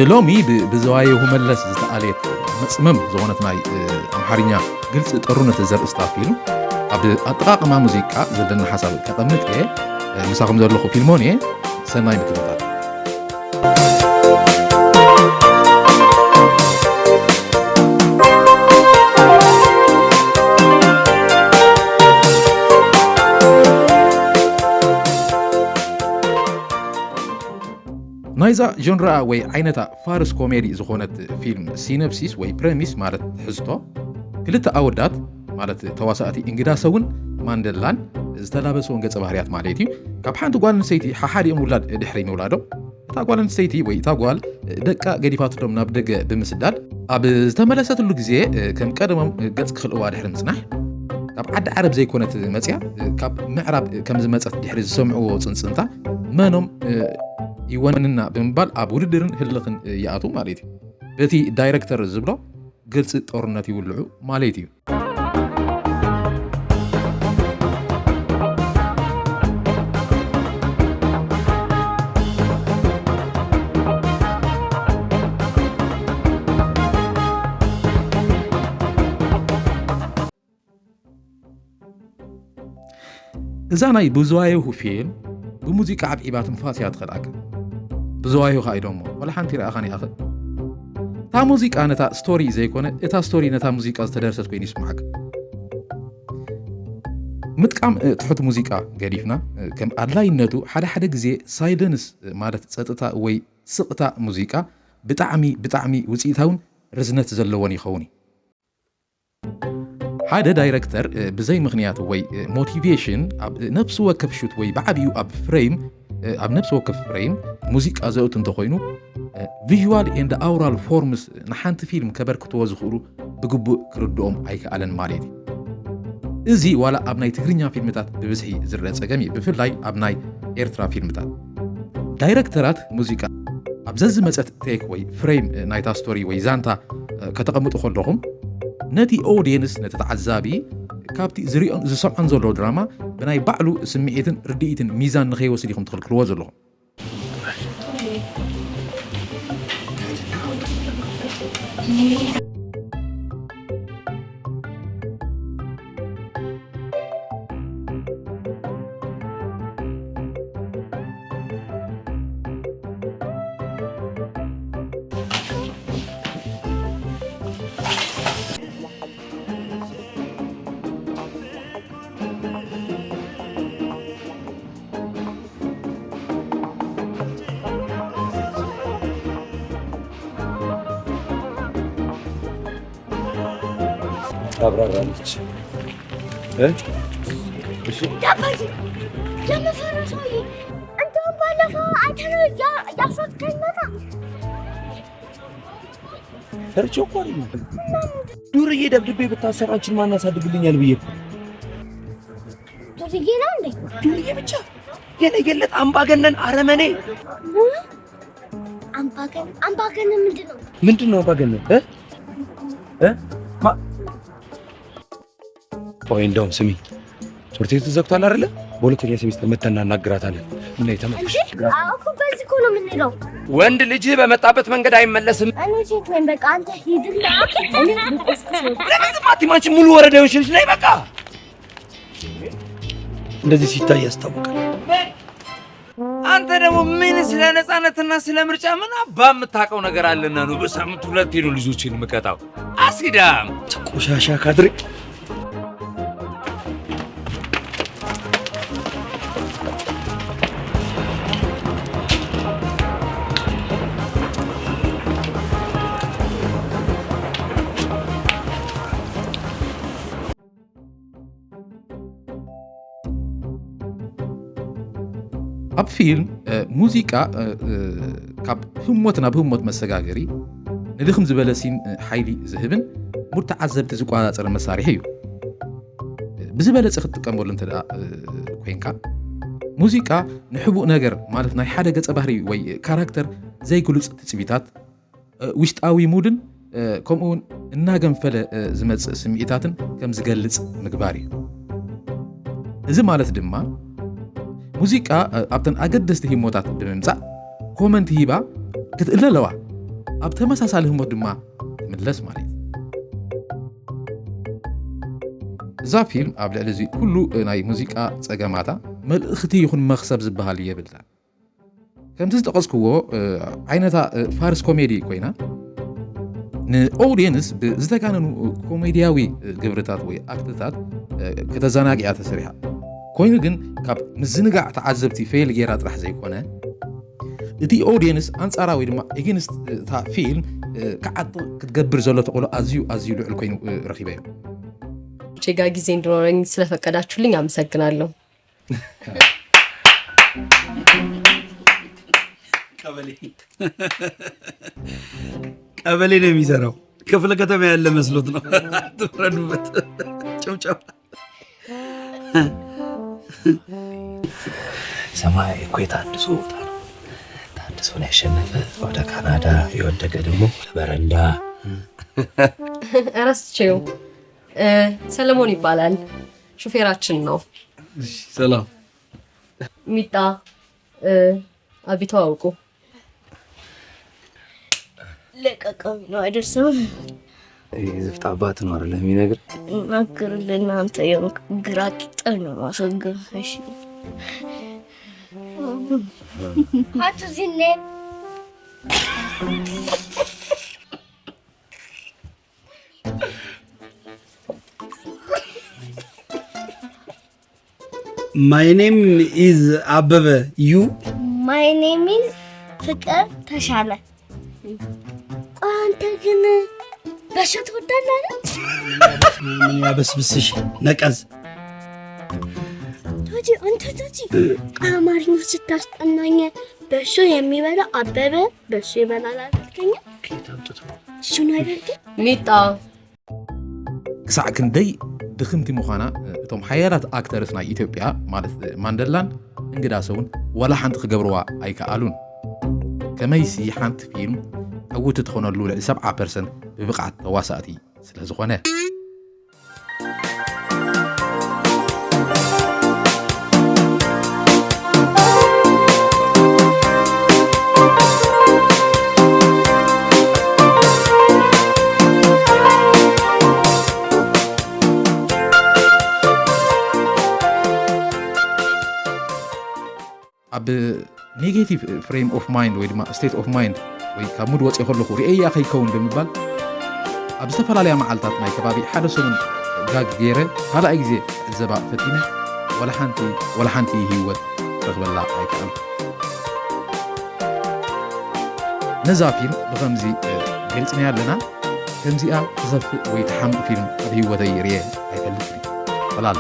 ሎሚ ብብዘዋየሁ መለስ ዝተኣልየት መጽመም ዝኾነት ናይ ኣምሓርኛ ግልፂ ጠሩነት ዘርእስታ ፊልም ኣብ ኣጠቓቕማ ሙዚቃ ዘለኒ ሓሳብ ከቐምጥ እየ። ምሳኹም ዘለኹ ፊልሞን እየ። ሰናይ ምክትታል። ናይዛ ጆንራኣ ወይ ዓይነታ ፋርስ ኮሜዲ ዝኾነት ፊልም ሲነፕሲስ ወይ ፕረሚስ ማለት ትሕዝቶ፣ ክልተ ኣወዳት ማለት ተዋሳእቲ እንግዳ ሰውን ማንደላን ዝተላበስዎን ገጸ ባህርያት ማለት እዩ፣ ካብ ሓንቲ ጓል ኣንስተይቲ ሓሓዲኦም ውላድ ድሕሪ ምውላዶም፣ እታ ጓል ኣንስተይቲ ወይ እታ ጓል ደቃ ገዲፋትሎም ናብ ደገ ብምስዳድ፣ ኣብ ዝተመለሰትሉ ግዜ ከም ቀደሞም ገጽ ክኽልእዋ ድሕሪ ምጽናሕ፣ ካብ ዓዲ ዓረብ ዘይኮነት መጽያ፣ ካብ ምዕራብ ከም ዝመጸት ድሕሪ ዝሰምዕዎ ጽንጽንታ፣ መኖም ይወንና ብምባል ኣብ ውድድርን ህልኽን ይኣትዉ ማለት እዩ። በቲ ዳይረክተር ዝብሎ ግልፂ ጦርነት ይውልዑ ማለት እዩ። እዛ ናይ ብዙዋየሁ ፊልም ብሙዚቃ ዓብዒባ ትንፋስ እያ ትኸልኣካ። ብዙዋየሁ ኸዓ ኢዶሞ ወላ ሓንቲ ረኣኻን ይኣኽል። እታ ሙዚቃ ነታ ስቶሪ ዘይኮነ እታ ስቶሪ ነታ ሙዚቃ ዝተደርሰት ኮይኑ ይስምዓካ። ምጥቃም እ፣ ትሑት ሙዚቃ ገዲፍና እ፣ ከም ኣድላይነቱ ሓደ ሓደ ግዜ ሳይለንስ እ፣ ማለት ጸጥታ ወይ ስቕታ ሙዚቃ ብጣዕሚ ብጣዕሚ ውፅኢታውን ርዝነት ዘለዎን ይኸውን እዩ። ሓደ ዳይረክተር ብዘይ ምኽንያት ወይ ሞቲቬሽን ኣብ ነፍሲ ወከፍ ሹት ወይ ብዓብዩ ኣብ ፍሬም ኣብ ነፍሲ ወከፍ ፍሬም ሙዚቃ ዘእቱ እንተኾይኑ ቪዥዋል ኤንድ ኣውራል ፎርምስ ንሓንቲ ፊልም ከበርክትዎ ዝኽእሉ ብግቡእ ክርድኦም ኣይከኣለን ማለት እዩ። እዚ ዋላ ኣብ ናይ ትግርኛ ፊልምታት ብብዝሒ ዝረአ ጸገም እዩ፣ ብፍላይ ኣብ ናይ ኤርትራ ፊልምታት። ዳይረክተራት ሙዚቃ ኣብ ዘዝመጸት ቴክ ወይ ፍሬም ናይታ ስቶሪ ወይ ዛንታ ከተቐምጡ ከለኹም ነቲ ኦድየንስ ነቲ ተዓዛቢ ካብቲ ዝሪኦን ዝሰምዖን ዘሎ ድራማ ብናይ ባዕሉ ስምዒትን ርድኢትን ሚዛን ንኸይወስድ ኢኹም ትኽልክልዎ ዘለኹም። ታብራራለች። እ? እሺ። ለምን ፈራ ሰውዬ? እንደውም ባለፈው አንተ ነው እያ- እያሾፍከኝ መጣ። ፈርቼ እኮ አይደለም። ዱርዬ ደብድቤ ብታሰር አንቺን ማን ያሳድግልኛል ብዬ እኮ። ዱርዬ ነው እንዴ? ዱርዬ ብቻ የለየለት አምባገነን አረመኔ። አምባገነን አምባገነን ምንድን ነው? ምንድን ነው አምባገነን? እ? እ? ማ- ቆይ እንደውም ስሚ፣ ትምህርት ቤቱ ተዘግቷል አይደለ? በሁለተኛ ሴሚስተር መተን እናናግራታለን። ምን ተመልሽ? አዎ እኮ በዚህ እኮ ነው የምንሄደው። ወንድ ልጅ በመጣበት መንገድ አይመለስም። እኔ ሴት ነኝ። በቃ አንተ ሂድና እኔ ልቆስቁስ። ለምን ዝም አትይም አንቺ? ሙሉ ወረዳ የሆንሽ ልጅ ነይ በቃ። እንደዚህ ሲታይ ያስታውቃል። አንተ ደግሞ ምን ስለ ነፃነትና ስለ ምርጫ ምን አባ የምታውቀው ነገር አለና ነው በሳምንት ሁለቴ ነው ልጆችን የምቀጣው? አሲዳም ቆሻሻ ካድሬ። ኣብ ፊልም ሙዚቃ ካብ ህሞት ናብ ህሞት መሰጋገሪ፣ ንድኽም ዝበለ ሲን ሓይሊ ዝህብን ሙድ ተዓዘብቲ ዝቆፃፀር መሳርሒ እዩ። ብዝበለፀ ክትጥቀመሉ እንተ ኮይንካ፣ ሙዚቃ ንሕቡእ ነገር ማለት ናይ ሓደ ገፀ ባህሪ ወይ ካራክተር ዘይግሉፅ ትፅቢታት፣ ውሽጣዊ ሙድን ከምኡ እውን እናገንፈለ ዝመፅእ ስምዒታትን ከም ዝገልፅ ምግባር እዩ። እዚ ማለት ድማ ሙዚቃ ኣብተን ኣገደስቲ ህሞታት ብምምፃእ ኮመንት ሂባ ክትእለ ኣለዋ። ኣብ ተመሳሳሊ ህሞት ድማ ትምለስ ማለት እዩ። እዛ ፊልም ኣብ ልዕሊ እዚ ኩሉ ናይ ሙዚቃ ጸገማታ መልእኽቲ ይኹን መኽሰብ ዝበሃል የብላን። ከምቲ ዝጠቐስክዎ ዓይነታ ፋርስ ኮሜዲ ኮይና ንኦዲየንስ ብዝተጋነኑ ኮሜድያዊ ግብርታት ወይ ኣክትታት ከተዘናግያ ተሰሪሓ። ኮይኑ ግን ካብ ምዝንጋዕ ተዓዘብቲ ፌል ጌራ ጥራሕ ዘይኮነ እቲ ኦዲየንስ ኣንጻራዊ ድማ ኤግንስት እታ ፊልም ክዓጥቕ ክትገብር ዘሎ ተኽእሎ ኣዝዩ ኣዝዩ ልዑል ኮይኑ ረኺበዮ። ቼጋ ጊዜ እንዲኖረኝ ስለፈቀዳችሁልኝ አመሰግናለሁ። ቀበሌ ነው የሚሰራው። ክፍለ ከተማ ያለ መስሎት ነው። ትፍረዱበት። ጭብጨባ። ሰማይ እኮ የታድሶ ቦታ ነው። ታድሶን ያሸነፈ ወደ ካናዳ የወደቀ ደግሞ በረንዳ። ረስቼው። ሰለሞን ይባላል። ሹፌራችን ነው። ሰላም። ሚጣ አቢተዋውቁ። ለቀቀሚ ነው አይደርስም። ዝፍት አባት ነው አይደለም የሚነግር። ናግር ለእናንተ የሆንክ ግራ ቂጠ ነው ማስወገድ። እሺ አቶ ዝኔ My name is አበበ። You? My name is ፍቅር ተሻለ። አንተ ግን በሶ ትወዳለህ? ምን ያበስብስሽ ነቀዝ። ቶጂ አንተ ቶጂ አማርኛ ስታስጠናኝ በሶ የሚበላ አበበ በሶ ይበላል አላልከኝ? እሱ ነው አይደል? ሚጣ ክሳዕ ክንደይ ድኽምቲ ምዃና እቶም ሓያላት ኣክተርስ ናይ ኢትዮጵያ ማለት ማንደላን እንግዳ ሰውን ዋላ ሓንቲ ክገብርዋ ኣይከኣሉን። ከመይሲ ሓንቲ ፊልም ዕውቲ ትኾነሉ ልዕሊ ሰብዓ ፐርሰንት ብብቕዓት ተዋሳእቲ ስለ ዝኾነ። ኣብ negative frame of mind ወይ ድማ state of mind ወይ ካብ ሙድ ወፂኦ ከለኹ ርእያ ከይከውን ብምባል ኣብ ዝተፈላለያ መዓልታት ናይ ከባቢ ሓደ ሰሙን ጋግ ገይረ ካልኣይ ግዜ ክዕዘባ ፈቲነ ወላ ሓንቲ ወላ ሓንቲ ህይወት ክረኽበላ ኣይከኣልኩ። ነዛ ፊልም ብኸምዚ ገሊፅናያ ኣለና። ከምዚኣ ትሰፍእ ወይ ትሓምቕ ፊልም ኣብ ህይወተይ ርእየ ኣይፈልጥን። ፈላላ